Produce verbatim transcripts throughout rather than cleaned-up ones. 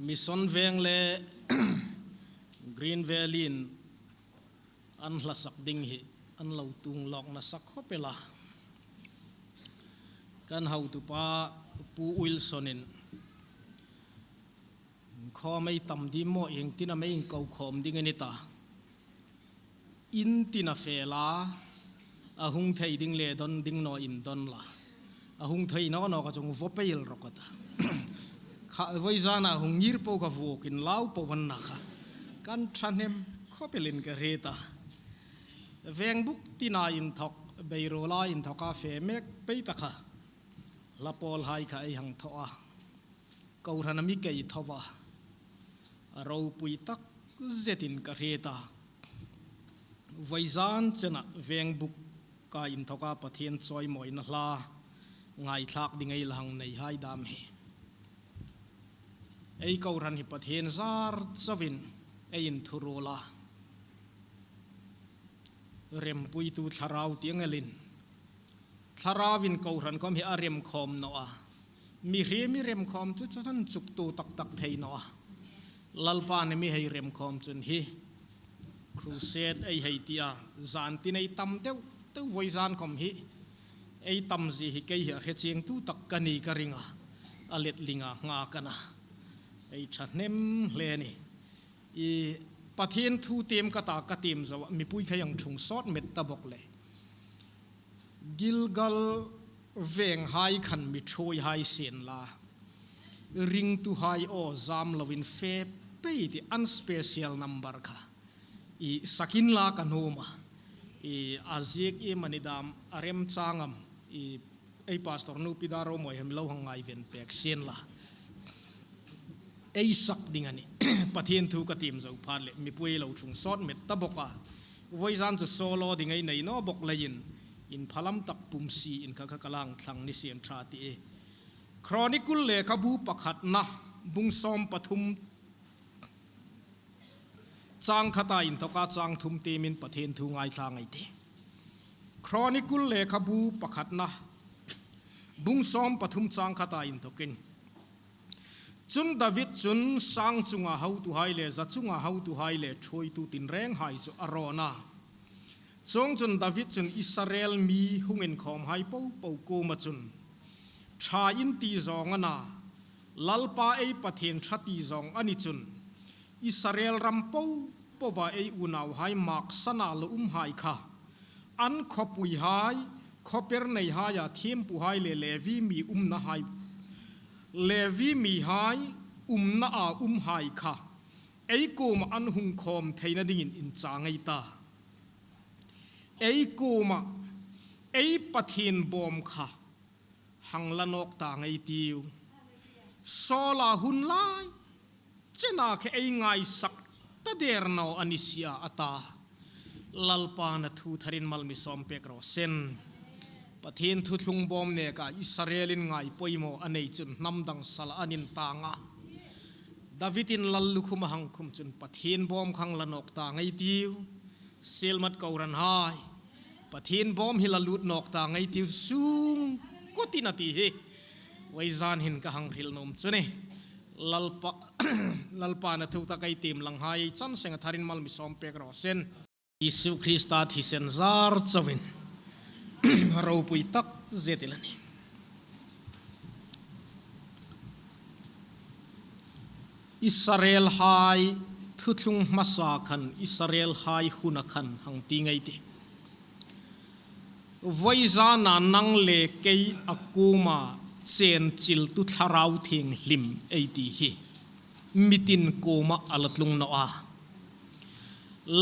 Mission Veng le Green Valley-in an hla sak ding hi an lo tuong lawk nasa khawp el a. Kan hotupa Pu Wilson-in, "Khawm ei tam ding maw, ieng tin am ei inko khawm ding a ni ta? In tin a fe la, a hung thei ding le don ding naw in don la. A hung thei naw naw ka chung vo pei el rawh," a ta. Kha, vawizana hung ngir po ka vuok in lau po an na kha. Kan ṭhahnem khawp elin ka hre ta. Vengbuk tina inthawk, Beiruola inthawka fe mek pei ta kha. Hla pawlhai kha ei hang thaw a. Kohrana mi kei thaw a. A ropui tak zetin ka hre ta. Vawizan chena Vengbuka inthawka Pathien chawimawina hla ngaithlak ding ei la hang nei hai dam hi. Ei kohran hi Pathien zar chauin ei inthuruol a. Rempuitu thlarau tieng elin. Thlarauvin kohran khawm hi a rem khawm naw a. Mi hre mi rem khawm chu chu an chuktu tak tak thei naw a. Lalpan mi hei rem khawm chun hi crusade ei hei ti a. Zan tin ei tam deu deu vawizan khawm hi. Ei tam zie hi kei hi a hre chiengtu tak ka ni ka ring a. A let linga nghak a na. Ei ṭhahnem hle a nih. I Pathien thu tiem ka ta, ka tiem zo a, mipui kha hang ṭhung sawt met ta bawk le. Gilgal venghai khan mi ṭhuoi hai sien la. Ringtuhai aw zam loin fe pei ti an special number kha. I sak inla ka nuom a. I a ziek iem a ni dam, a remchang am. I ei pastor nu Pi Daro Mawi hem lo hang ngaiven pek sien la. Ei sak ding a nih. Pathien thu ka tiem zo phat le mipui lo ṭhung sawt met ta bawk a. Vawizan chu solo ding ei nei naw bawk leiin, inphalam tak pum si in kha kha ka la hang thlang ni sien ṭha ti e. Chronicle lekhabu pakhatna, bung sawm pathum, chang khata inthawka chang thum tiemin Pathien thu ngaithla ngei ei tih. Chronicle lekhabu pakhatna, bung sawm pathum chang khata inthawkin. Chun David chun sang chunga hotuhai le za chunga hotuhai le ṭhuoitu tinrenghai chu a rawn a. Chuongchun David chun Israel mi hung inkhawmhai po po kuoma chun, "Ṭha in ti zawng a na, Lalpa ei Pathien ṭha ti zawng a ni chun, Israel ram po poa ei unauhai maksana lo umhai kha, an khawpuihai, khawper neihaia thiempuhai le Levi mi umnahai, Levi mihai umnaa umhai kha, ei kuoma an hung khawm theina dingin inchang ei ta. Ei kuoma ei Pathien bawm kha hang la nawk ta ngei ei tiu. Saula hun lai chena kha ei ngaisak ta der naw a ni si a," a ta. Lalpan a thu tharin mal mi sawm pek raw se. Pathien thuthlung bawm neka Israelin ngai poimaw a nei chun hnam dang sala an intang a. Davidin lallukhum a hang khum chun Pathien bawm kha hang la nawk ta ngei ei tiu. Sielmat kohranhai, Pathien bawm hi la lut nawk ta ngei ei tiu, sungkuo tiin a ti hi. Vawizan hin ka hang hril nuom chu a nih. Lalpa, Lalpan a thu tak ei tiem langhai chan seng a tharin mal mi sawm pek raw se. Isu Krista thisen zar chauin ropui tak zet i la nih. Israelhai thuthlung hmasa khan, Israelhai huna khan hang ti ngei ei tih. Vawizana nang le kei a kuoma chenchiltu Thlarau Thienghlim ei ti hi mi tin kuoma a la tlung naw a.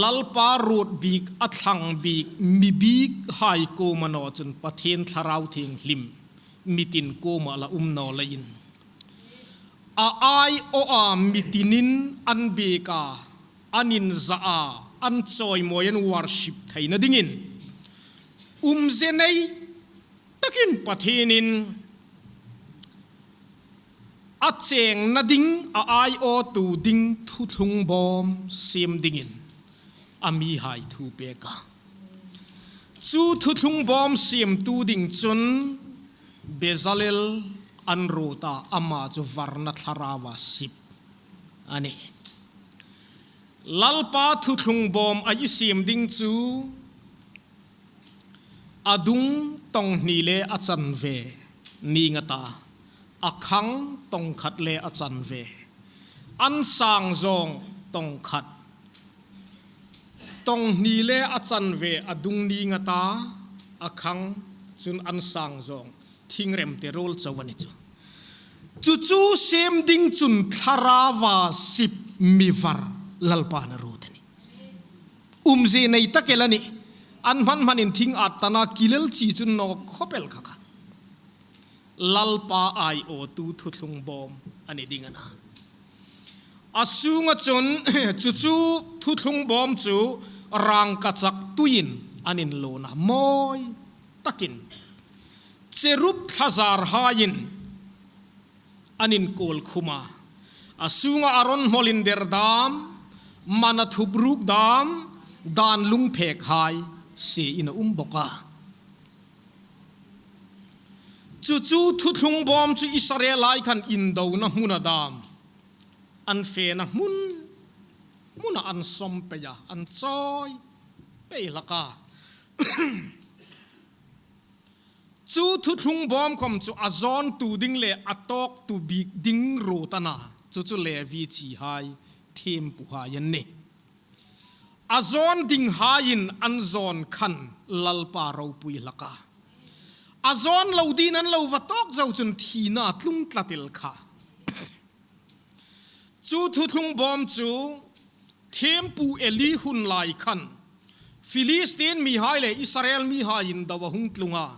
Lalpa ruot bik, a thlang bik, mi bikhai kuoma naw chun Pathien Thlarau Thienghlim mi tin kuoma la um naw leiin, a aiawha mi tinin an biek a, an inza a, an chawimawi, an worship theina dingin umzie nei takin Pathienin a chengna ding, a aiawtu ding thuthlung bawm siem dingin a mihai thu pek a. Chu thuthlung bawm siemtu ding chun Bezalel an ruot a, ama chu varna thlaraua sip. a nih. Lalpa thuthlung bawm a i siem ding chu a dung tawng hni le a chanve ning a ta, a khang tawng khat le a chanve, an sang zawng tawng khat, tawng hni le a chanve a dung ning a ta, a khang chun an sang zawng, thingrem te ruol chau a ni chu. Chu chu siem ding chun thlarauva sip mi var Lalpa'n a ruot a nih. Umzie nei tak el a nih. An hman hmanin thing at tana kilel chi chun nawk khop el kha kha. Lalpa aiawtu thuthlung bawm a ni ding a na. A sunga chun chu chu thuthlung bawm chu rangkachak tuiin an inlawn a, mawi takin cherub thlazarhaiin an inkawl khum a. A sunga Aron hmol inder dam, manna thup ruk dam, dan lungphekhai siein a um bawk a. Chu chu thuthlung bawm chu Israelhai khan indona hmuna dam, an fena hmun, hmuna an sawm pei a, an chawi pei hlak a. Chu thuthlung bawm khom chu a zawntu ding le a tawktu bik ding ruot a na, chu chu Levi chihai, thiempuhai an nih. A zawn dinghaiin an zawn khan Lalpa ropui hlak a. A zawn lo dingin an lo va tawk zo chun thina tlung tlat el kha. Chu thuthlung bawm chu thiempu Eli hun lai khan Philistine mihai le Israel mihai indo a hung tlung a.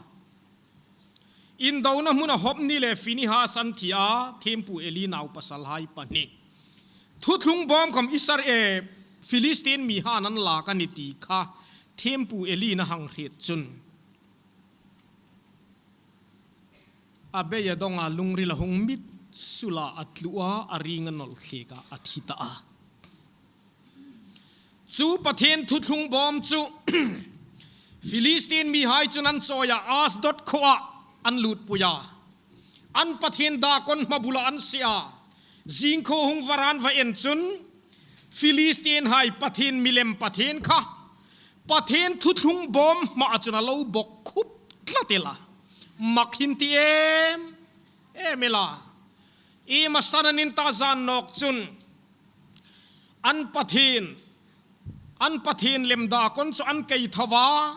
Indona hmuna Hophni le Phinehas an thi a, thiempu Eli naupasalhai pahni. Thuthlung bawm khom Israel, Philistine mihain an lak a ni ti kha thiempu Eli'n a hang hriet chun, a beidonga lungril a hung mit sula a tlu a, a ring a nawl thlek a, a thi ta a. Chu Pathien thuthlung bawm chu Philistine mihai chun an chawi a, Asdod khuoa an lutpui a. An Pathien dakon hma bula an sie a. Zing khuo hung varan va en chun Philistinehai Pathien milem Pathien kha, Pathien thuthlung bawm hmaa chun a lo bawk khup tlat el a. Mak hin ti em em el a. Iemani san an in ta zan nawk chun an Pathien, an Pathien lem dakon chu an kei tho a,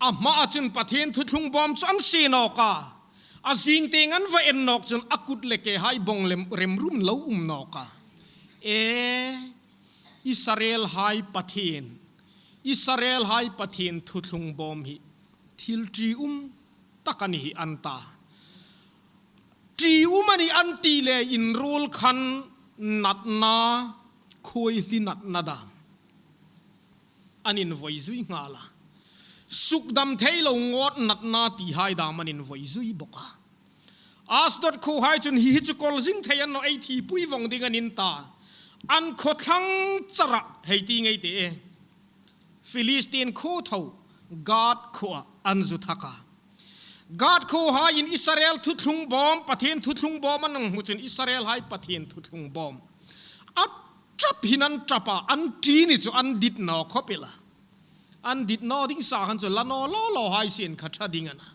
a hmaa chun Pathien thuthlung bawm chu an sie nawk a, a zing tieng an va en nawk chun a kut le kehai bawng lem, rem rum lo um nawk a. E, Israelhai Pathien, Israelhai Pathien thuthlung bawm hi thil ṭium tak a ni hi an ta. Ṭium a ni an ti le inruol khan natna, khuoihli natna dam an invoi zui nghal a. Sukdam thei lo ngawt natna tihai dam an invoi zui bawk a. Asdod khuohai chun hi hi chu kawl zing thei a ni naw, ei thipui vawng ding an in ta. An khawthlang chara hei ti ngei te e. Philistine khuo tho, Gath khuoa an zu thak a. Gath khuohaiin Israel thuthlung bawm, Pathien thuthlung bawm an hmu chun Israelhai Pathien thuthlung bawm a ṭap hin an ṭap a, an ṭi ni chu an dit naw khawp el a. An dit naw ding sa khan chu la naw law law hai sien kha ṭha ding a na.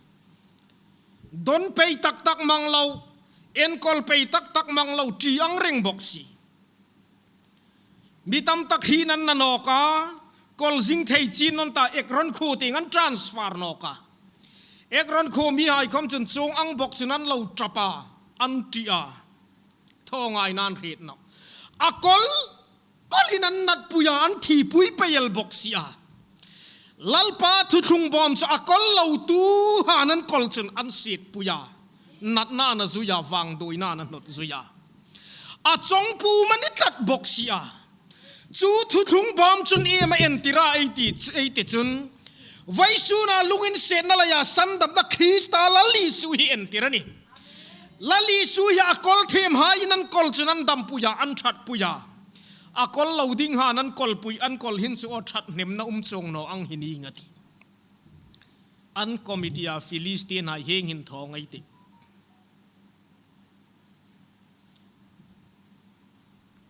Don pei tak tak mang lo, enkawl pei tak tak mang lo, ṭi ang reng bawk si. Mi tam tak hi an na nawk a, kawl zing thei chin naw ta, Ekron khuo tieng an transfer nawk a. Ekron khuo mihai khom chun chuong ang bawk chun an lo ṭap a, an ṭi a. Thaw ngai nan hriet naw. A kawl, kawl hin an natpui a, an thipui pei el bawk si a. Lalpa thuthlung bawm chu a kawl lotuhaiin an kawl chun an sietpui a. Natna an zui a, vangduoina an hnawt zui a. A chawng pum a ni tlat bawk si a. Chu thuthlung bawm chun iem a entir a ei ti, ei ti chun, vawisuna lunginsietna leia sandamna Krista Lal Isu hi entir a nih. Lal Isu hi a kawl thiemhaiin an kawl chun an dampui a, an ṭhatpui a. A kawl lo dinghaiin an kawlpui, an kawl hin chu aw ṭhathnemna um chuong naw ang hi ning a tih. An committee-a Philistinehai hieng hin thaw ngei ei tih.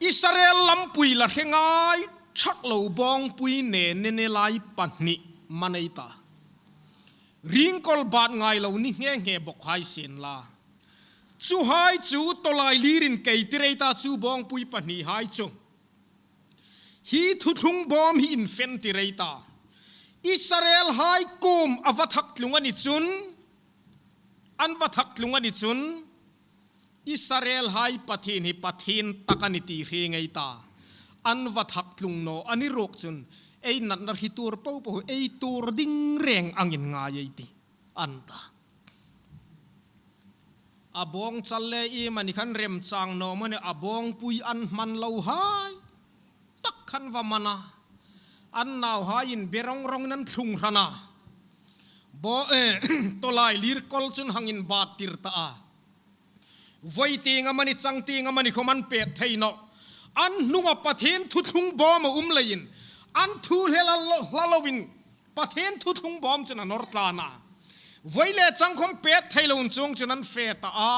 I Israel lampui la hre ngai ṭhak lo bawngpui ne ne ne lai pahni man ei ta. Ringkawl bat ngai lo ni nghe nghe bawk hai sien la. Chuhai chu tawlai lirin kei tir ei ta chu bawngpui pahni hai chu. Hi thuthlung bawm hi infen tir ei ta. Israel hai kuom a va thak tlung a ni chun, an va thak tlung a ni chun, Israel hai Pathien hi Pathien tak a ni ti hre ngei ta. An va thak tlung naw a ni ruok chun, ei natna hri tuor po po, ei tuor ding reng angin ngai ei tih, an ta. A bawngchal le iem a ni khan remchang naw maw ni, a bawngpui an hman lo hai tak khan va man a. An nauhaiin berong rongin an thlung hran a. Bo, eh, tawlai lir kawl chun hang inbat tir ta a. Voi tieng amani, chang tieng amani khawm an pet thei nawh. An hnunga Pathien thuthlung bawm a um leiin, an thu hle hla lo, hla lovin Pathien thuthlung bawm chun a nawr tlan a. Voi le chang khawm pet thei lo chuong chun an fe ta a.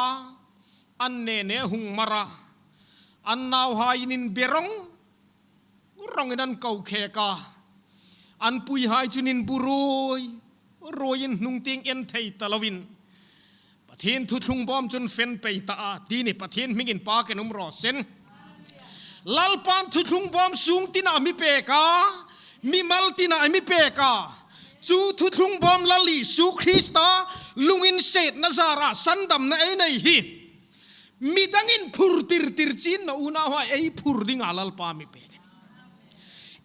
An ne ne hung mar a. An nauhaiin inberong rongin an ko khek a. An puihai chun inbu ruoi ruoiin hnung tieng en thei ta lovin, Pathien thuthlung bawm chun fen pei ta a, ti ni. Pathien hmingin pakin um raw se. Lalpan thuthlung bawm sung tina mi pek a, mimal tina mi pek a. Chu thuthlung bawm Lal Isu Krista lunginsietna zara sandamna ei nei hi. Midangin phur tir tir chin naw, unauhai, ei phur dinga Lalpa mi pek.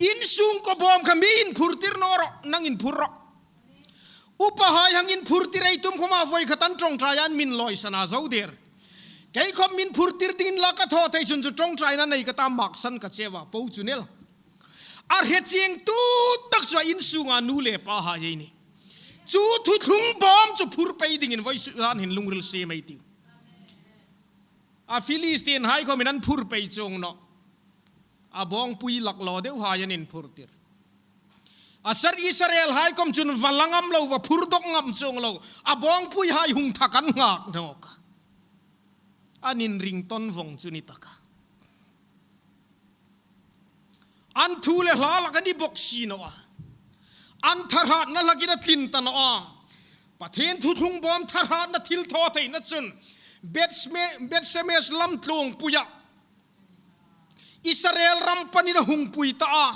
Insung ko bawm kha mi inphur tir naw rawh, nang inphur rawh. Upahai hang inphur tir ei tum khawma voi khat an ṭawngṭai an min lawisan a zo der. Kei khawm min phur tir dingin la ka thaw thei chun chu ṭawngṭaina nei ka ta, maksan ka che a, po chu nel. A hre chieng tu tak chu a insunga nu le pahai ei nih. Chu thuthlung bawm chu phur pei dingin voi suk zan hin lungril siem ei tiu. A Philistine hai khawmin an phur pei chuong nawh. A bawngpui laklaw deuhai an inphur tir. A sar Israel hai khawm chun va la ngam lo, va phur dawk ngam chuong lo. A bawngpuihai hung thak an nghak nawk. An inring tawn vong chu ni tak a. An thu le hla lak a ni bawk si naw a. An thahatna hlakin a tlin ta naw a. Pathien thuthlung bawm thahatna thilthawtheina chun Bethseme-, Bethsemes lamtluongpuia Israel ram panin a hung pui ta a.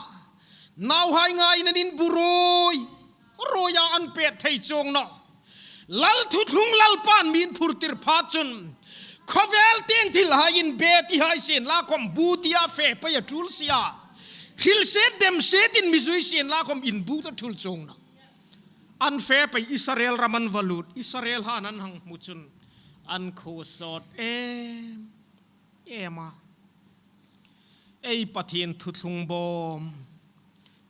Nauhai ngaiin an inbu ruoi ruoia an pet thei chuong nawh. Lal thuthlung Lalpan mi inphur tir pha chun, khawvel tieng thilhai inbe ti hai sien la khawm, bu tia fe pei a ṭul si a. Hrilsiet demsietin mi zui sien la khawm, inbu ta ṭul chuong nawh. An fe pei Israel ram an va lut. Israel han an hang hmu chun an khuo sawt em em a. Ei Pathien thuthlung bawm,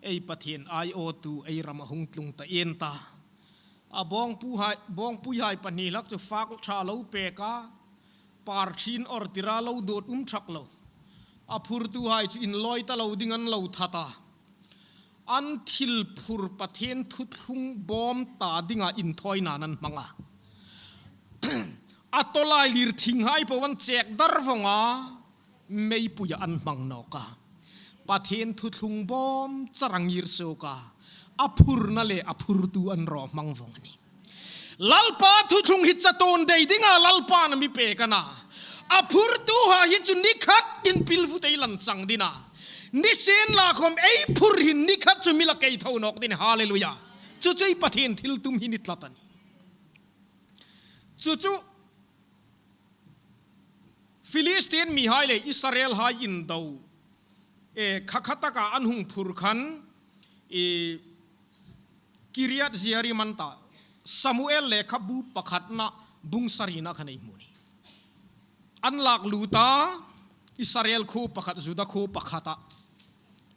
ei Pathien aiawtu ei rama hung tlung ta en ta. A bawngpuihai, bawngpuihai pahni hlak chu fak ṭha lo pek a, par ṭhin awr tira lo dawt um ṭhak lo. A phurtuhai chu inlawi ta lo ding an lo that a. An thil phur Pathien thuthlung bawm ta dinga inthawina an hmang a. A tawlai lir thinghai po an chek dar vong a, meipuia an hmang nawk a. Pathien thuthlung bawm char a ngir suok a. A phurna le a phurtu an raw hmang vong a nih. Lalpa thuthlung hi chatuon dei dinga Lalpan a mi pek a na. A phurtuhai hi chu ni khat inpil vut ei lan chang ding a. Ni sien la khawm ei phur hin ni khat chu mi la kei tho nawk ding. Hallelujah. Chu chu ei Pathien thiltum hi ni tlat a nih. Chu chu Philistine mihai le Israelhai indo, e, kha kha taka an hung phur khan, e, Kiriat Jearim an ta, Samuel lekhabu pakhatna bung sarina khan ei hmu a nih. An lak lut a, Israel khuo pakhat, Juda khuo pakhata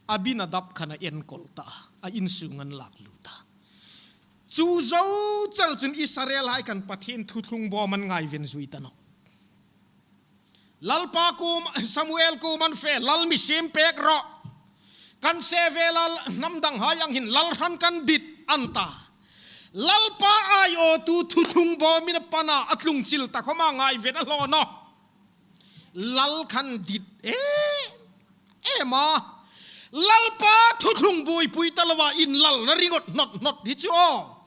Abinadab khan a enkawl ta, a insung an lak lut a. Chu zo char chun Israelhai khan Pathien thuthlung bawm an ngaiven zui ta nawh. Lalpa kuom, Samuel kuom an fe, Lal mi siem pek rawh. Kan se ve Lal, hnam danghai ang hin Lal hran kan dit an ta. Lalpa aiawtu thuthlung bawmin a pan a, a tlung chil ta khawma ngaiven a hlaw nawh. Lal khan dit e. Lalpa thuthlung buoipui ta loa inlalna ringawt hnawt hnawt hi chu aw.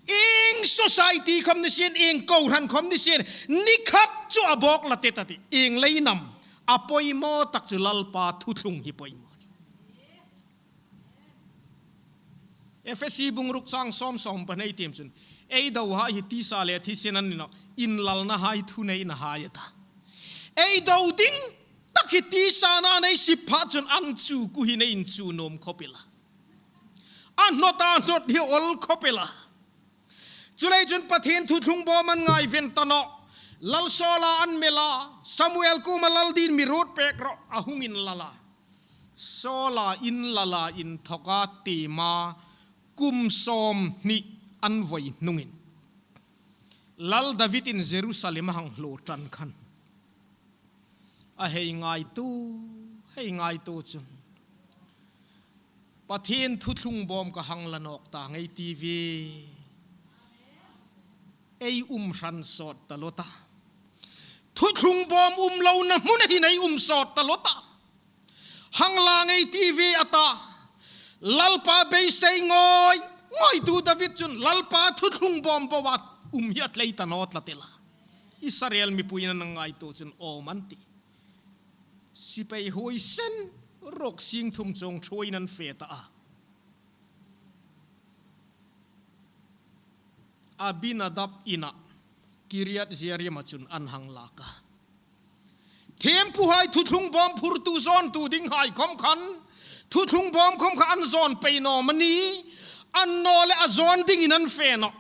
Ieng society khawm ni sien, ieng kohran khawm ni sien, ni khat chu a bawk la te ta ti. Ieng leiin am? A poimaw tak chu Lalpa thuthlung hi poimaw ni. Efesi bung ruk chang sawm, sawm pahni tiem chun, ei dohai hi tisa le thisen an ni nawh, inlalnahai, thuneinahai a ta. Ei do ding tak hi tisa a nei sip pha chun an chu ku hi nei inchu nuom khawp el a. A hnawt a hnawt hi awl khawp el a. Chuleiin chun Pathien thuthlung bawm an ngaiven ta nawh. Lal Saula an mel a, Samuel kuoma lal dingin mi ruot pek rawh, a hung inlal a. Saula inlal a inthoka tima kum sawmhni an voi hnungin Lal Davidin Jerusalem a hang hlaw ṭan khan a hei ngaituo, hei ngaituo chun, Pathien thuthlung bawm ka hang la nawk ta ngei ti ve. Ei um hran sawt ta lo ta. Thuthlung bawm um lona hmuna hin ei um sawt ta lo ta. Hang la ngei ti ve a ta. Lalpa beisei ngoi ngoi tu David chun Lalpa thuthlung bawm boa um hi a tlei ta naw tlat el a. Israel mipuiin an ngaituo chun awm an ti. Sipai huoisen ruk sing thum chuong ṭhuoiin an fe ta a. Abinadab ina Kiriat Jearim a chun an hang lak a. Thiempuhai thuthlung bawm phurtu zawntu dinghai khawm khan thuthlung bawm khawm kha an zawn pei naw am a ni? An naw leh a zawn dingin an fe nawh.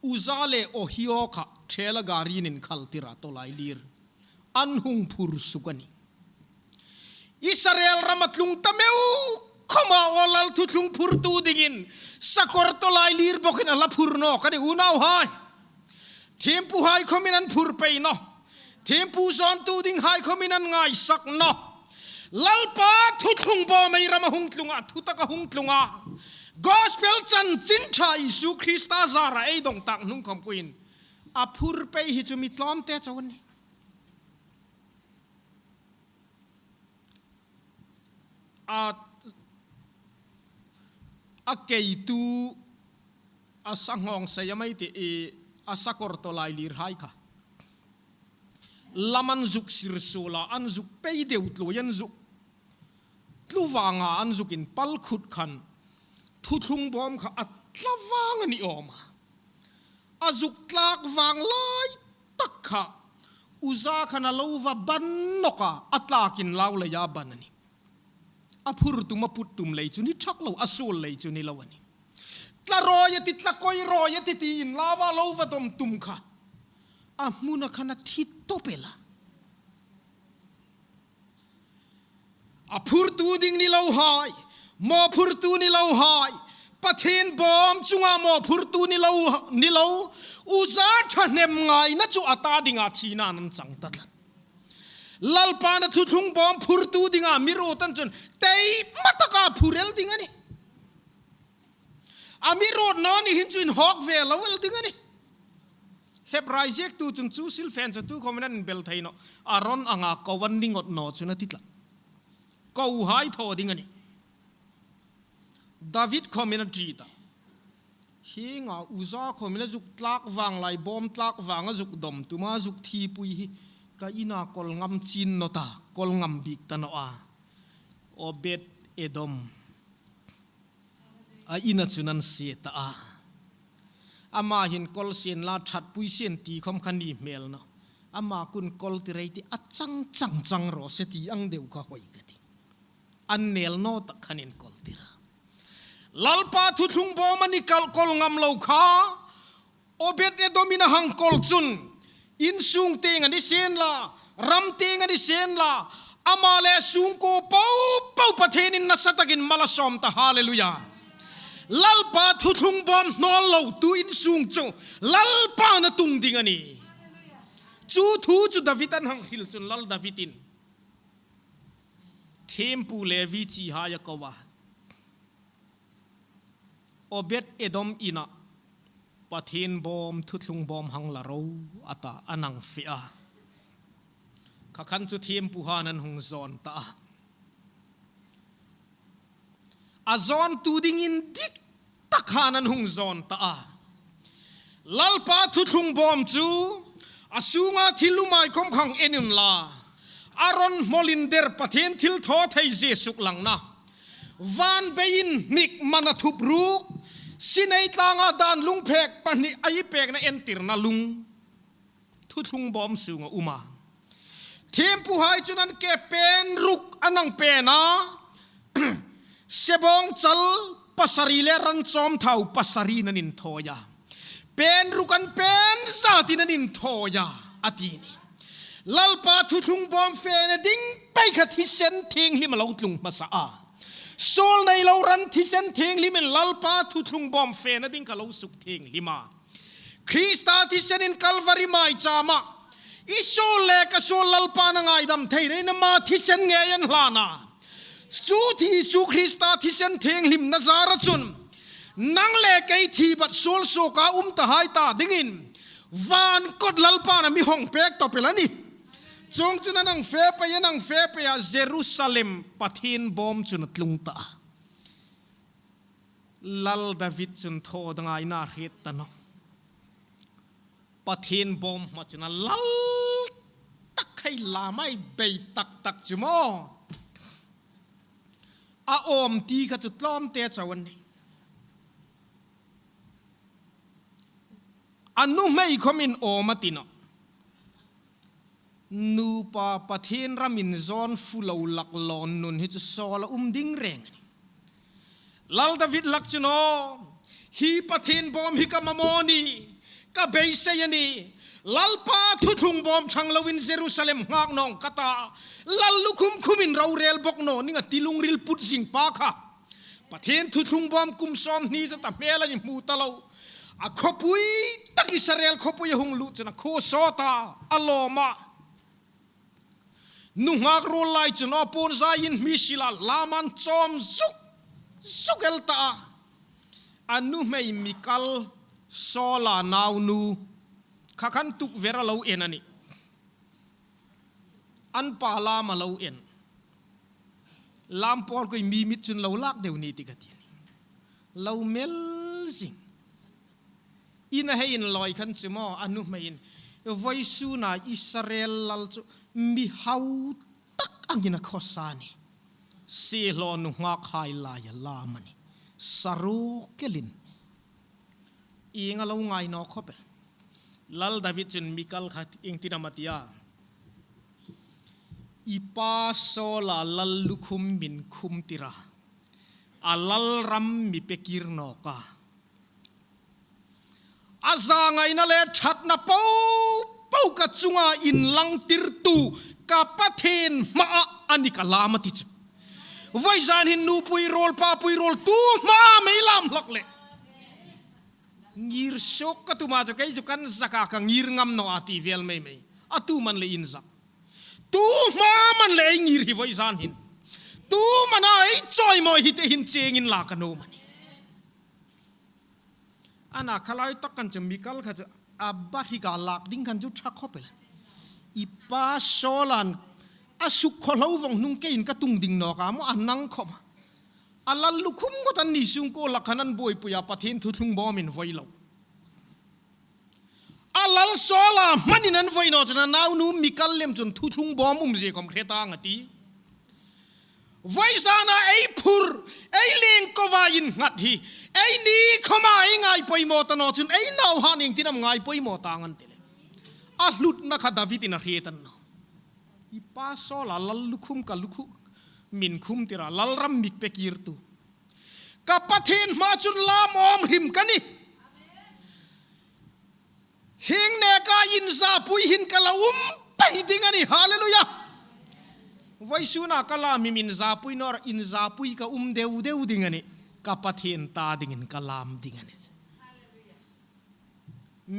Uza le Ohio kha thela gari an khaltir a, tawlailir an hung phur suk a nih. Israel rama tlung ta meu khawma aw lal thuthlung phurtu dingin sakawr tawlailir bawkin a la phur nawk a nih unauhai. Thiempuhai khawmin an phur pei nawh. Thiempu zawntu dinghai khawmin an ngaisak nawh. Lalpa thuthlung bawm ei rama hung tlung a, thutaka hung tlung a. Gospel chanchin ṭha Isu Krista zara ei dawng tak hnung khawm kuoin a phur pei hi chu mi tlawmte chau a nih. A, a keitu, a sanghawng sei a mei ti, i, a sakawr tawlailirhai kha lam an zuk sir suol a, an zuk pei deu tluoi, an zuk tlu vanga an zuk inpal khut khan thuthlung bawm kha a tla vang a ni awm a. A zuk tlak vang lai tak kha Uza khan a lo va ban nawk a, a tlakin lau leia ban a nih. A phur tum, a put tum lei chu ni thak lo, a suol lei chu ni lo a nih. Tla rawi a ti, tla kawi rawi a ti tiin lau a lo va dawm tum kha a hmuna khan a thi tawp el a. A phurtu ding ni lo hai, mawphurtu ni lo hai, Pathien bawm chunga mawphurtu ni lo, ni lo, Uza thahnem ngaina chu a ta dinga thina an chang ta tlat. Lalpan a thuthlung bawm phurtu dinga mi ruot an chun tei ma taka phur el ding a nih. A mi ruot naw ni hin chu inhawk ve lo el ding a nih. Hebrai ziektu chun chu silfen chu tu khawmin an bel thei nawh. Aron anga ko an ni ngawt naw chun a ti tlat. Kohai thaw ding a nih. David khawmin a ṭi ta. Hienga Uza khawmin a zuk tlak vang lai, bawm tlak vang a zuk dawm tuma zuk thipui hi ka ina kawl ngam chin naw ta, kawl ngam bik ta naw a. Obed Edom a ina chun an sie ta a. Ama hin kawl sien la, ṭhatpui sien ti khawm kha ni hmel naw. Ama kuoin kawl tir ei ti, a chang chang chang raw se ti ang deu kha hoi ka ti. An nel naw tak khan inkawl tir a. Lalpa thuthlung bawm an kawl, kawl ngam lo kha Obed Edomin a hang kawl chun, insung tieng a ni sien la, ram tieng a ni sien la, ama le sungkuo po po Pathienin nasa takin mal a sawm ta, hallelujah. Lalpa thuthlung bawm hnawl lo tu insung chu Lalpan a tung ding a nih. Chu thu chu David an hang hril chun Lal Davidin thiempu Levi chihai a ko a. Obed Edom ina Pathien bawm, thuthlung bawm hang la ro a ta, an hang fe a. Kha khan chu thiempuhaiin an hung zawn ta a. A zawntu dingin dik tak khan an hung zawn ta a. Lalpa thuthlung bawm chu a sunga thil umhai khom khan en unla, Aron hmolin der Pathien thilthawthei zie suklangna, van beiin hnik mana thup ruk, Sinai tlanga dan lungphek pahni a pekna entirna lung thuthlung bawm sunga um a. Thiempuhai chun an ke pen ruk an hang pen a. Sebawng chal pasari le ran chawm thau pasari an inthawi a. Pen ruk an pen zatin an inthawi a, a ti ni. Lalpa thuthlung bawm fena ding pei kha thisen thienghlim a lo tlung hmasa a. Suol nei lo ran thisen thienghlimin Lalpa thuthlung bawm fena ding kha lo suk thienghlim a. Krista thisenin Kalvari maichama i suol le ka suol Lalpan a ngaidam thei leiin ama thisen ngei an hlan a. Chu Isu Krista thisen thienghlimna zara chun nang le kei thi bat suol suoka um tahai ta dingin van kot Lalpan a mi hawng pek tawp el a nih. Chuongchun an hang fe pei, an hang fe pei a, Jerusalem Pathien bawm chu a tlung ta. Lal David chun thaw dang a ina hriet ta nawh. Pathien bawm hma chun a lal tak khai lamai bei tak tak chu maw. A awm ti kha chu tlawmte chau an nih. A nuhmei khomin awm a ti nawh. Nupa Pathien ramin zawn fu lo lak lawn nun hi chu Saula um ding reng a nih. Lal David lak chun aw, hi Pathien bawm hi ka mamaw a nih, ka beisei a nih. Lalpa thuthlung bawm thang loin Jerusalem nghak nawng ka ta. Lal lukhum khumin rorel bawk naw ning a ti lungril put zing pa kha. Pathien thuthlung bawm kum sawmhni zat a hmel a ni hmu ta lo. A khawpui tak Israel khawpui a hung lut chun a khuo sawt a, a lawm a. Nunghak ruol lai chun aw puon zaiin hmi sila lam an chawm zuk zuk el ta a. A nuhmei Mikal Saula naunu kha khan tukver a lo en a nih. An pa lam a lo en. Lam pawl koi mi mit chun lo lak deu ni ti ka ti a nih. Lo mel zing. Ina hei inlawi khan chu maw, a nuhmeiin, vawisuna Israel lal chu mi hau tak angin a khawsa a nih. Siehlaw nunghakhai laia lam a nih. Saru kelin. Ieng a lo ngai naw khawp el. Lal David chun Mikal kha iengtin am a ti a. I pa Saula lal lukhum min khum tir a. A lal ram mi pe kir nawk a. A zangaina le ṭhatna po po ka chunga inlang tirtu ka Pathien hmaa a ni ka lam a ti chu. Vawizan hin nupui ruol, papui ruol, tu hmaa mei lam hlak le. Ngir suok ka tum a chu kei chu kan zak a ka ngir ngam naw a ti vel mei mei. A tu am a ni le inzak. Tu hmaa am a ni le ei ngir hi vawizan hin. Tu am a ni le ei chawimawi hi te hin chengin la ka nuom a nih. Ana khalai tak khan chu Mikal kha chu a ba hrik a lak ding khan chu ṭha khawp el. I pa Saulan a suk khawhlo vawng hnung keiin ka tung ding nawk a maw a nang khawp a. A lal lukhum ngawt an ni sungkuo lak khan an buoipui a Pathien thuthlung bawmin voi lo. A lal Saula hmanin an voi naw chun a naunu Mikal lem chun thuthlung bawm umzie khom hre tang a ti. Vawizana ei phur, ei leng kowa innghat hi, ei ni khoma ei ngai poimaw ta naw chun ei nauhai iengtin am ngai poimaw tang an ti le. A hlutna kha Davidin a hriet a ni naw. I pa Saula lal lukhum ka lukhum min khum tir a, lal ram mi pe kirtu. Ka Pathien hmaa chun lam awm hrim ka nih. Hieng neka inzapui hin ka la um pei ding a nih. Hallelujah. Vawisuna ka lam hi mi inzapui naw rawh, inzapui ka um deu deu ding a nih. Ka Pathien ta dingin ka lam ding a nih.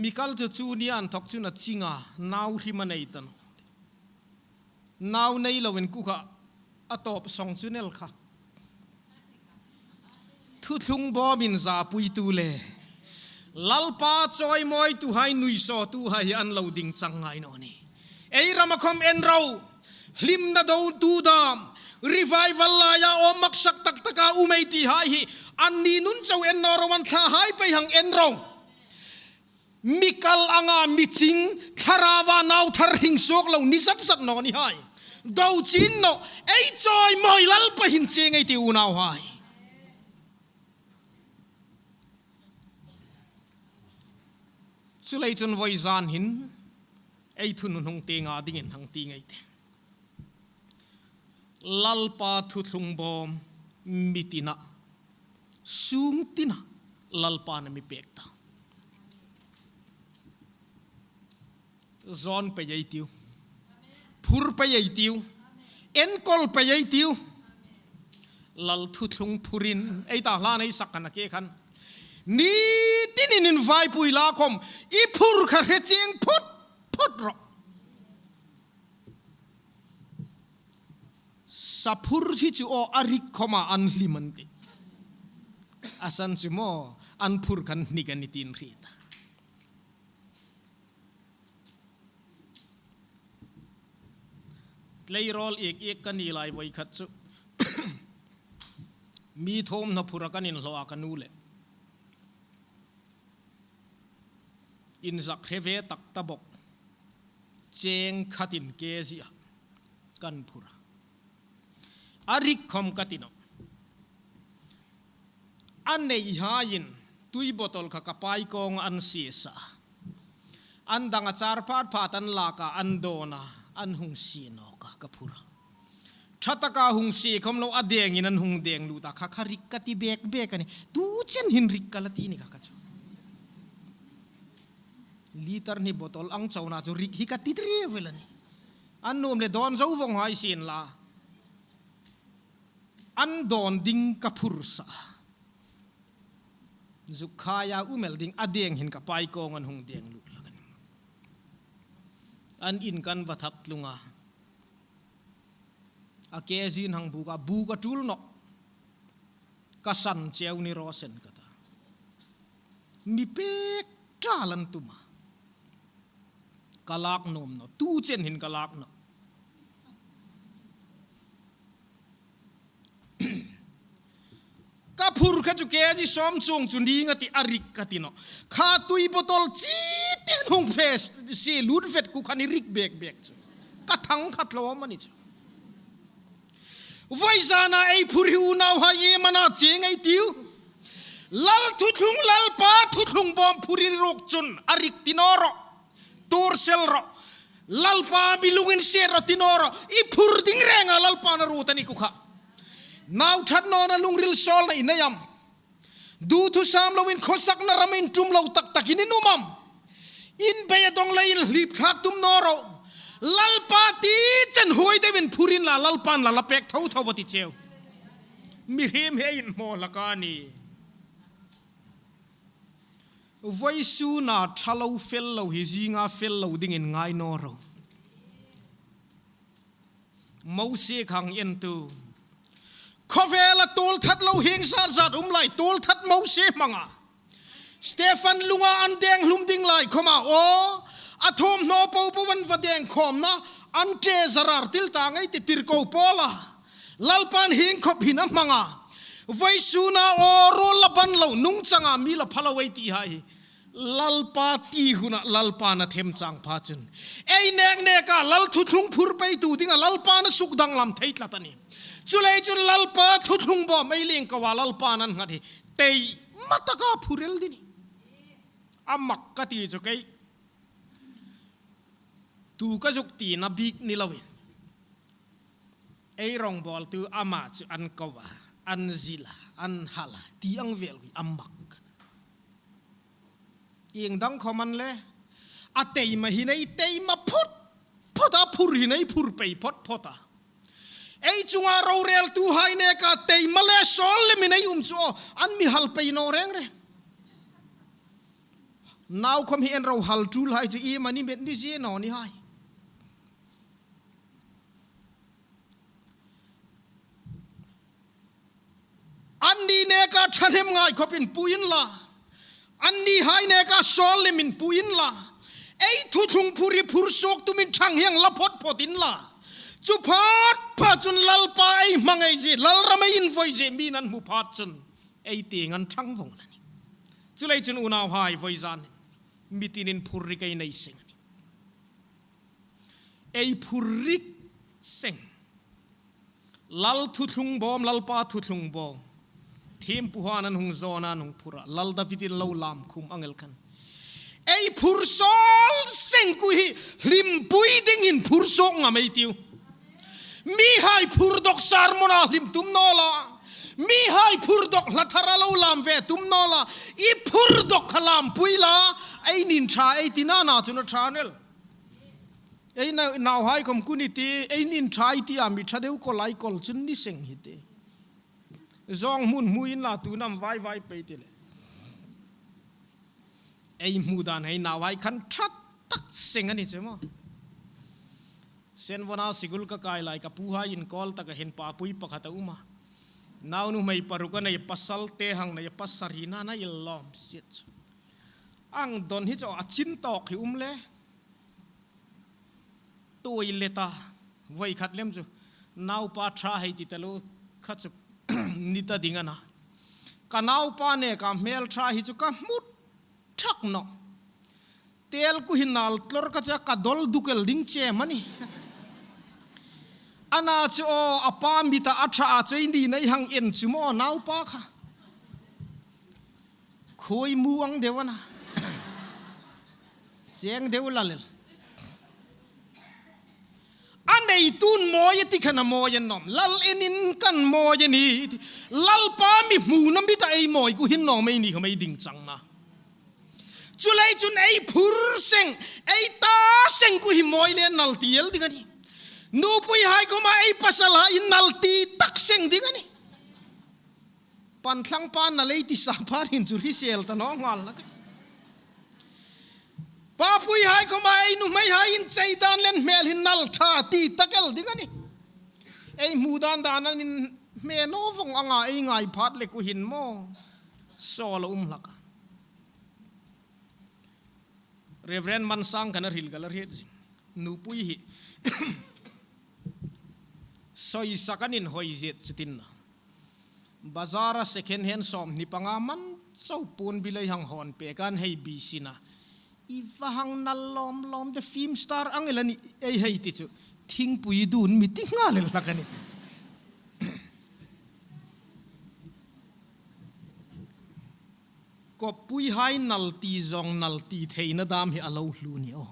Mikal chu chu ni inthok chun a ching a, nau hrim a nei ta naw. Nau nei loin kukha a tawp sawng chu nel kha. Thuthlung bawm inzapuitu le Lalpa chawimawituhai, nuisawtuhai an lo ding chang ngai naw ni. Ei rama khom en ro. Hlimna dotu dam, Revival laia awm maksak tak taka um ei ti hai hi, anni nun chau en naw ro, an thlahai pei hang en ro. Mi kal anga mi ching, Thlaraua nau thar hring suok lo ni zat zat naw ni hai. Do chin naw, ei chawimawi Lalpa hin cheng ei ti unauhai. Chuleiin chun vawizan hin ei thunun hung tieng a dingin hang ti ngei ei tih. Lalpa thuthlung bawm mi tina, sung tina, Lalpan a mi pek ta. Zawn pei ei tiu. Phur pei ei tiu. Enkawl pei ei tiu. Lal thuthlung phurin ei ta hlan ei sak kan a ke khan. Ni tinin in vaipui la khom i phur kha hre chieng phut phut ro. Saphur hi chu aw a rik khoma an hlim an tih. A san chu maw an phur khan hnik a ni tin hriet a. Tleirawl ik ik ka ni lai voi khat chu. Mi thawmhnaw phura kan inhlaw a ka nu le. Inzak hre ve tak ta bawk. Cheng khatin ke zia kan phura. A rik khom ka ti naw. A neihaiin tui bottle kha ka pai kawng an sie sa. An dang a char phat phat an lak a an dawn a an hung sie nawk a ka phur a. Ṭha taka hung sie khom lo a dengin an hung deng lut a kha kha rik ka ti bek bek a nih. Tu chen hin rik ka la ti ni kha ka chu. Liter hni bottle ang chau na chu rik hi ka ti ri vel a nih. An nuom le dawn zo vong hai sien la. An dawn ding ka phur sa. Zuk khaia um el ding a deng hin ka pai kawng an hung deng lut hlak a nih. An in kan va that tlung a. A ke zin hang buk a, buk a tul nawh. Ka san cheu ni raw se ka ta. Mi pek ṭal an tum a. Ka lak nuom naw, tu chen hin ka lak naw. Ka phur kha chu ke zi sawm chuong chu ning a ti a rik ka ti naw. Kha tui bottle chi ten hung phe sie lut vet ku khan i rik bek bek chu. Ka thang khat lo am a ni chu. Vawizana ei phur hi unauhai iem a na cheng ei tiu. Lal thuthlung, Lalpa thuthlung bawm phur i ruok chun a rik ti naw ro. Tuor sel ro. Lalpa mi lungin sie ro ti naw ro. I phur ding renga Lalpan a ruot a ni ku kha. Nau ṭhat nawna lungril sawlna i nei am. Duthusam loin khawsakna ramin tum lo tak takin in um am. In bei a dong leiin hlip thlak tum naw ro. Lalpa ti chen huoi deuin phur inla Lalpan la la pek tho tho a ti cheu. Mihriem hi inhmaw hlak a nih. Vawisuna ṭha lo fel lo hi zinga fel lo dingin ngai naw ro. Mosie khang en tu. Khawvela tuol that lo hieng zat zat um lai tuol that Mosie hmanga. Stephen lunga an deng hlum ding lai khoma aw. A thawmhnaw po po an va deng khawmna. An te zarar til ta ngei ti tirko pawla. Lalpan hieng khop hin a hmanga. Vawisuna aw ruol la ban lo nung changa mi la pha lo ei ti hai. Lalpa ti huna Lalpan a them chang pha chun. Ei nek neka Lal thuthlung phur pei tu dinga Lalpan a suk danglam thei tlat a nih. Chuleiin chun Lalpa thuthlung bawm ei leng koa Lalpan an nghat hi. Tei ma taka phur el ding a nih. A mak ka ti chu kei. Tu ka zuk tina bik ni loin. Ei rongbawltu ama chu an ko a, an zila, an hala, ti ang vel hui a mak. Ieng dang khom an le, a teima hin ei teima phot phot a phur hin ei phur pei phot phot a. Ei chunga roreltuhai neka teima le sawl lemin ei um chu aw, an mi hal pei naw reng reng. Nau khom hi en ro hal tul hai chu i mani met ni zie naw ni hai. Anni neka ṭhahnem ngai khopin pui inla. Annihai neka sawl lemin pui inla. Ei thuthlung phur hi phur suok tumin ṭhang hieng la phot phot inla. Chu phot Pha chun Lalpa ei hmangai zie, Lalram ei invoi zie, mi'n an hmu phat chun ei tieng an ṭhang vong la ni. Chuleiin chun unauhai, vawizan mitinin phurrik ei nei seng a nih. Ei phurrik seng. Lal thuthlung bawm, Lalpa thuthlung bawm. Thiempuhai an hung zawna an hung phur a, Lal Davidin lo lam khum ang el khan. Ei phur sawl seng khu hi hlimpui dingin phur suok ngam ei tiu. Mihai phur dawk sermon-a hlim tum naw la. Mihai phur dawk hla thara lo lam ve tum naw la. I phur dawk kha lampui la. Eini'n ṭha ei ti nana chun a ṭha naw el. Ei na, nauhai khom khu ni ti, eini'n ṭha ei ti a, mi ṭha deu kawl ei kawl chun ni seng hi ti. Zawng hmun hmu inla, tu nam vai vai pei ti le. Ei hmu dan hei nauhai khan ṭha tak seng a ni chu maw. Senvona sikul ka kai lai ka puhai inkawl taka hin papui pakhat a um a. Nau nuhmei paruk a nei, pasal te hang nei, pasal ri nana i lawm siet chu. Ang don hi chu a chin tawk hi um le. Toilet-a, voi khat lem chu, naupa ṭha hei ti taluo kha chu ni ta ding a na. Ka naupa neka hmel ṭha hi chu ka hmu thak nawh. Tel khu hi nal tlor ka cha ka dol duk el ding che mani. Ana chu aw, a pa mita a ṭha a chu ei ni nei hang en chu maw naupa kha. Khuoi mu ang deu a na. Cheng deu la lel. A neitu'n mawi a ti khan a mawi a nawm. Lal enin kan mawi a ni. Lalpa mi hmuna mita ei mawi khu hin nawm ei ni khom ei ding chang na. Chuleiin chun ei phur seng, ei ta seng khu hi mawi le nal ti el ding a nih. Nupuihai khoma ei pasalhai nal ti tak seng ding a nih. Pan thlang pa nal ei ti sa pa hin chu hrisel ta naw ngal la ka. Papuihai khoma ei nuhmeihai inchei dan le hmel hin nal ṭha ti tak el ding a nih. Ei hmu dan dan an inhme naw vong anga ei ngai phat le khu hin maw. Sawl a um hlak a. Reverend Mansang khan a hril ka la hriet zing. Nupui hi. Soisak an inhoi ziet chitin na. Bazar-a second hand sawmhni panga man chau puon bilei hang hawn pek an hei bi sina. I va hang nal lawm lawm te film star ang el a ni ei hei ti chu. Thingpui dun mi ti nghal el hlak a ni. Kawppuihai nal ti zawng nal ti theina dam hi a lo hlu ni aw.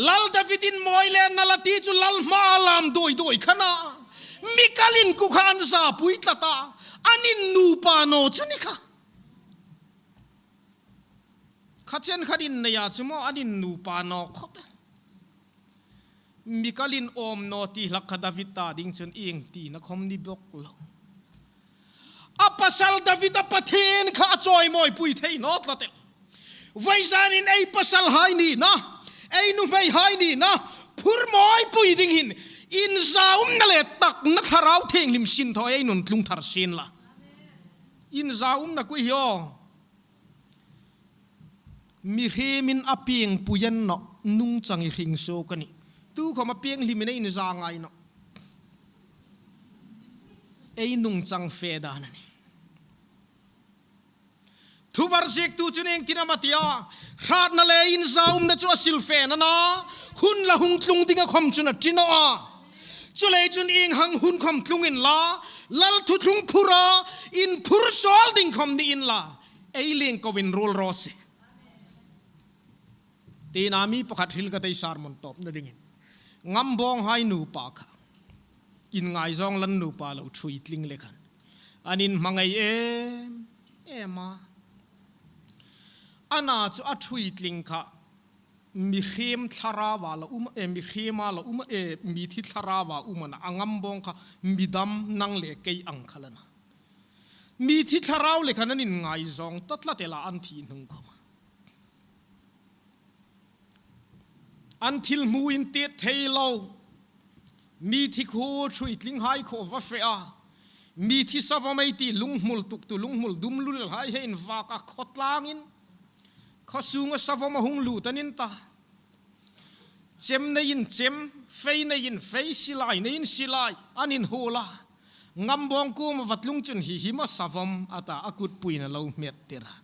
Lal Davidin mawi le nal a ti chu lal hma a lam doi doi khan a. Mikalin khu kha an zapui tlat a. An innupa naw chu ni kha. Kha chen khan inneia chu maw an innupa naw khop. Mikalin awm naw ti hlak kha David ta ding chun ieng tina khom ni bawk lo. A pasal David a Pathien kha a chawimawipui thei naw tlat el. Voizanin ei pasalhai nina, ei nuhmeihai nina, phurmawipui ding hin, inzaumna le takna Thlarau Thienghlim sinthaw ei nun tlung thar sien la. Inzaumna khu hi aw. Mihriemin a piengpui a ni naw, nungchang i hring suok a nih. Tukhom a pienghlimin ei inza ngai naw. Ei nungchang fe dan a nih. Thuvar ziektu chun ieng tina am a ti a, hratna le inzaumna chu a silfen a na, hun la hung tlung dinga khom chun a ṭi naw a. Chuleiin chun ieng hang hun khom tlung inla, lal thuthlung phura, inphur sawl ding khom ni inla. Ei leng ko inruol raw se. Tina mi pakhat hril ka tei sermon tawpna dingin. Ngambawnghai nupa kha. Inngaizawng lan nupa lo ṭhuoitling le khan. An inhmangai em em a. Ana chu a ṭhuoitling kha. Mihriem thlaraua la um, e, mihriema la um, e, mithi thlaraua um a na. A ngambawng kha midam nang le kei ang kha la na. Mithi thlarau le khan an inngaizawng ta tlat el a an thi hnung khoma. An thil hmu intiet thei lo. Mithi khu ṭhuoitlinghai khu va fe a. Mithi savam ei ti lunghmul tuktu lunghmul dum lulelhai hei invak a khawtlangin. Khaw sunga savam a hung lut an in ta. Chem neiin chem, fei neiin fei, silai neiin silai, an inhuol a. Ngambawng kuoma va tlung chun hi hi ma savawm a ta, a kutpuiin a lo hmet tir a.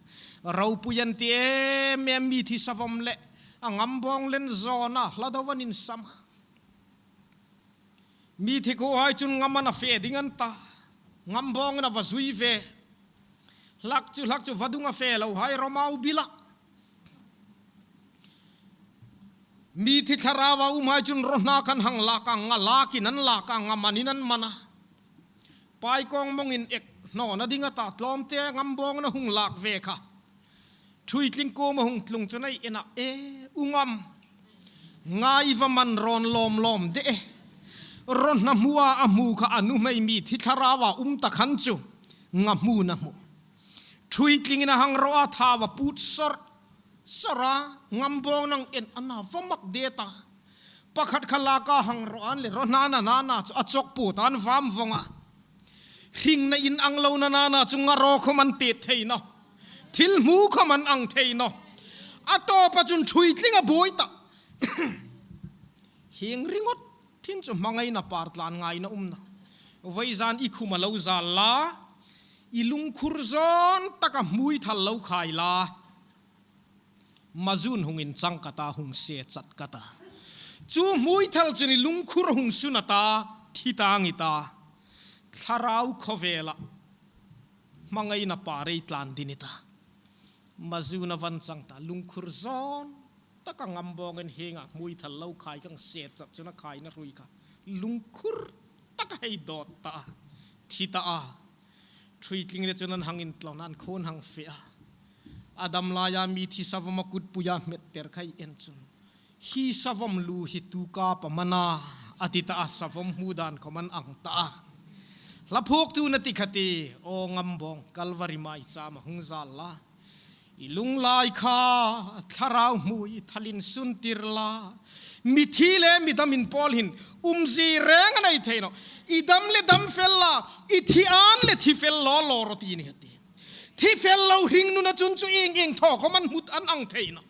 Ropui an ti em em, mi thi savawm le a ngambawng len zawna hla deu an insam. Mi thi kuohai chun ngam an a fe ding an ta. Ngambawngin a va zui ve. Hlak chu, hlak chu vadung a fe lohai rawmau bila. Mi thi thlaraua umhai chun rawhna khan hang lak a, nga lakin an lak a, nga manin an man a. Paikawng mawngin ek hnawna ding a ta, tlawmte ngambawngin a hung lak ve kha. Thuitling kuoma hung tlung chun ei en a, e, u ngam. Ngai va man rawn lawm lawm de e. Rawhna hmua a hmu kha a nuhmei mi thi thlaraua um ta khan chu. Nga hmu na hmu. Thuitlingin a hang ro a, thau a put sawr sawr a, ngambawng nang en a na va mak de ta. Pakhat kha lak a hang ro an le rawhna na na na chu a chawk put an vam vawng a. Hringna inang lo na na na chu nga ro khawm an tet thei naw. Thil hmu khawm an ang thei naw. A tawpa chun thuitling a buoi ta. Hieng ringawt hin chu hmangaina par tlan ngaina um naw. Vawizan i khum a lo zal la, i lungkhur zawn taka hmui thal lo khai la. Mazun hung inchang ka ta, hung se chat ka ta. Chu hmui thal chun i lungkhur hung sun a ta, thi tang i ta. Thlarau khawvela hmangaina par ei tlan ding i ta. Mazun a van chang ta, lungkhur zawn taka ngambawngin hienga hmui thal lo khai kha, se chat chun a khaina hrui kha. Lungkhur taka hei dawt ta a, thi ta a. Thuitling le chun an hang intlawn, an khuon hang fe a. A dam laia mi thi savawm a kutpuia hmet tir kha ei en chun, hi savawm lu hi tu ka pa mana, a ti ta a, savawm hmu dan khawm an ang ta a. Hla phuoktu na ti kha ti, aw ngambawng, Kalvari maichama hung zal la. I lunglai kha thlarau hmui thalin sun tir la. Mithi le midam in pawl hin umzie reng a nei thei naw. I dam le dam fel la, i thi an le thi fel law law rawh ti ni ka ti. Thi fel lo hringnuna chun chu ieng ieng thaw khawm an hmu, an ang thei naw.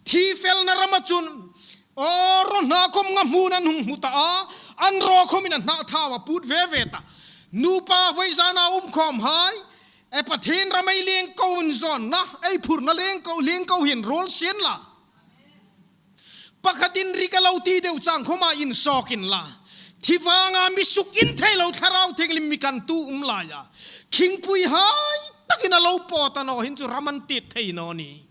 Thi felna rama chun, aw, rawhna khawm nga hmun an hung hmu ta a, an ro khawmin a hnah thau a put ve ve ta. Nupa vawizana um khawmhai, e, Pathien ram ei leng ko inzawnna, ei phurna leng ko, leng ko hin ruol sien la. Pakhatin rik a lo ti deu chang khawma insawk inla. Thi vanga mi suk in thei lo Thlarau Thienghlim mi kan tu um laia, khingpuihai takin a lo paw ta naw hin chu ram an tit thei naw ni.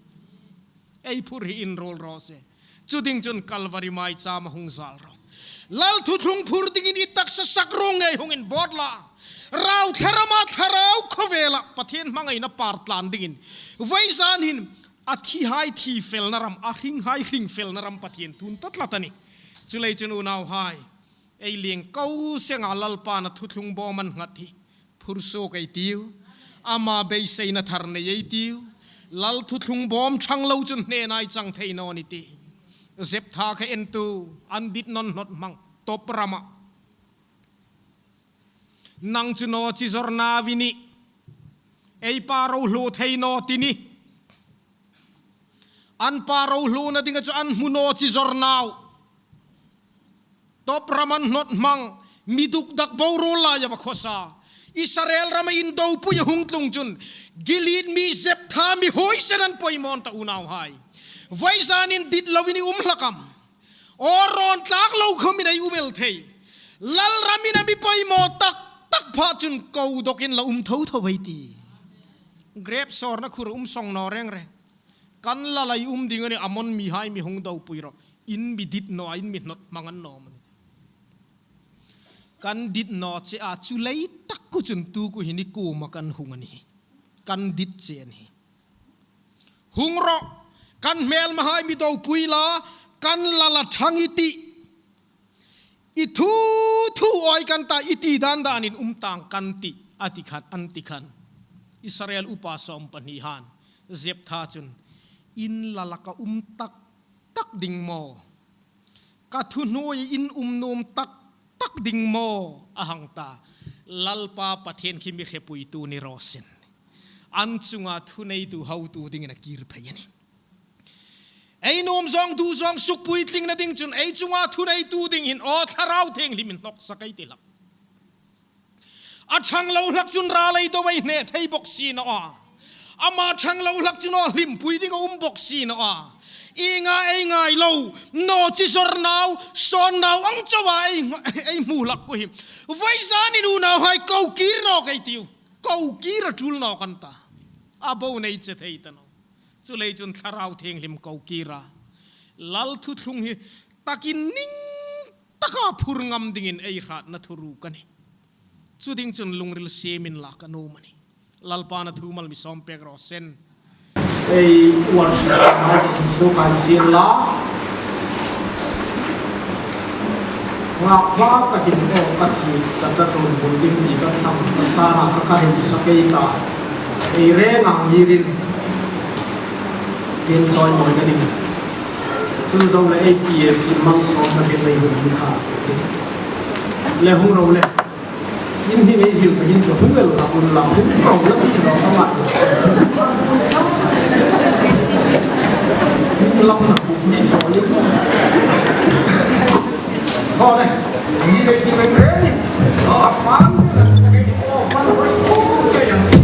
Ei phur hi inruol raw se. Chu ding chun Kalvari maichama hung zal rawh. Lal thuthlung phur dingin i taksa sak ruong ngei hung inbawt la. Rau thlarama thlarau khawvela Pathien hmangaina par tlan dingin. Vawizan hin a thihai thi felna ram, a hringhai hring felna ram Pathien tun ta tlat a nih. Chuleiin chun unauhai, ei leng ko senga Lalpan a thuthlung bawm an nghat hi phur suok ei tiu. Ama beiseina thar nei ei tiu. Lal thuthlung bawm thang lo chun hnena ei chang thei naw ni ti. Jephtha kha en tu, an dit naw hnawt hmang, top rama. Nang chu naw chi zawr naw i nih. Ei pa ro hluo thei naw ti ni. An pa ro hluona dinga chu an hmu naw chi zawr naw. Top ram an hnawt hmang, mi dukdak boruol laia va khawsa. Israel rama indopuia hung tlung chun, Gilead mi Jephtha mi huoisen an poimaw ta unauhai. Vawizanin dit loin i um hlak am? Aw, rawn tlak lo khawmin ei um el thei. Lal ramin a mi poimaw tak tak pha chun ko dawkin la um tho tho ei ti. Grep sawrna khur um sawng naw reng reng. Kan lal ei um ding a nih, Ammon mihai mi hung dopui rawh. In mi dit naw, in mi hnawt hmang an naw maw ni. Kan dit naw che a, chu lei tak khu chun tu khu hin i kuoma kan hung a nih. Kan dit che a nih. Hung rawh, kan hmelmahai mi dopui la, kan lala thang i tih. I thu thu awi kan ta, i ti dan danin um tang kan tih, a ti khan, an ti khan. Israel upa sawm pahni han, Jephtha chun, in lala ka um tak tak ding maw? Ka thuhnuoia in um nuom tak tak ding maw? A hang ta. Lalpa Pathien khi mi hrepuitu ni raw seh. An chunga thuneitu hotu dingin a kir phei a nih. Ei nuom zawng, duh zawng, sukpuitlingna ding chun ei chunga thuneitu dingin aw Thlarau Thienghlim inhnawksak ei ti hlak. A ṭhang lo hlak chun ral ei do ei hne thei bawk si naw a. Ama ṭhang lo hlak chun aw hlimpui ding a um bawk si naw a. Ienga ei ngai lo, naw chi zawr nau, sawn nau ang chauha ei, ei hmu hlak ku hi. Vawizanin unauhai ko kir nawk ei tiu. Ko kir a ṭul nawk an ta. A bo nei che thei ta naw. Chuleiin chun Thlarau Thienghlim ko kir a. Lal thuthlung hi takin ning taka phur ngam dingin ei hratna thuruk a nih. Chu ding chun lungril siemin la ka nuom a nih. Lalpan a thu mal mi sawm pek raw se. Ei worship mai su kan sin la. Ngak hla takin aw ka thi ka chatuon bul ding ti ka thlang ka sana ka ka hin sa kei ta. Ei reng ang hirin. Hin soi moi na ding. Chu zo le ei P S in malsawmna ding ei hun ni kha. Le hung ro le. In hi ngei hil ka hin chu hung el la, hung la, hung la, hung la, hung la. Hung la na, hung ni so ni. Ho le. Ni le ni le ni. A fan ni le ni. O fan ni le ni.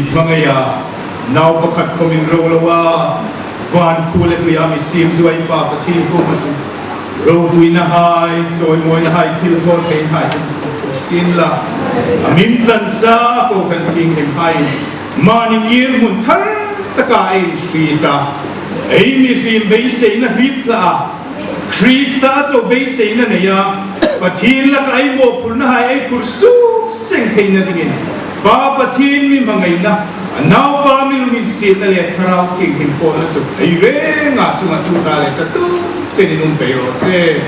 Hmangaia, nau pakhat khawmin ro lo a, van khuo le tuia mi siem duai Pa Pathien kuoma chun ropuinahai, chawimawinahai, thil khawtheinahai sienla, a min tlansa kohran thienghlimhai mani ngirhmun thar taka ei hriet a, ei mihriem beiseina hriet thla a, Krista chau beiseina neia, Pathien laka ei mawphurna hai ei phur suk seng theina dingin, Pa Pathien mi hmangaina, a Naupa mi lunginsietna le Thlarau Thienghlim pawlna chu ei renga chunga tuta le chatuon chenin um pei raw se.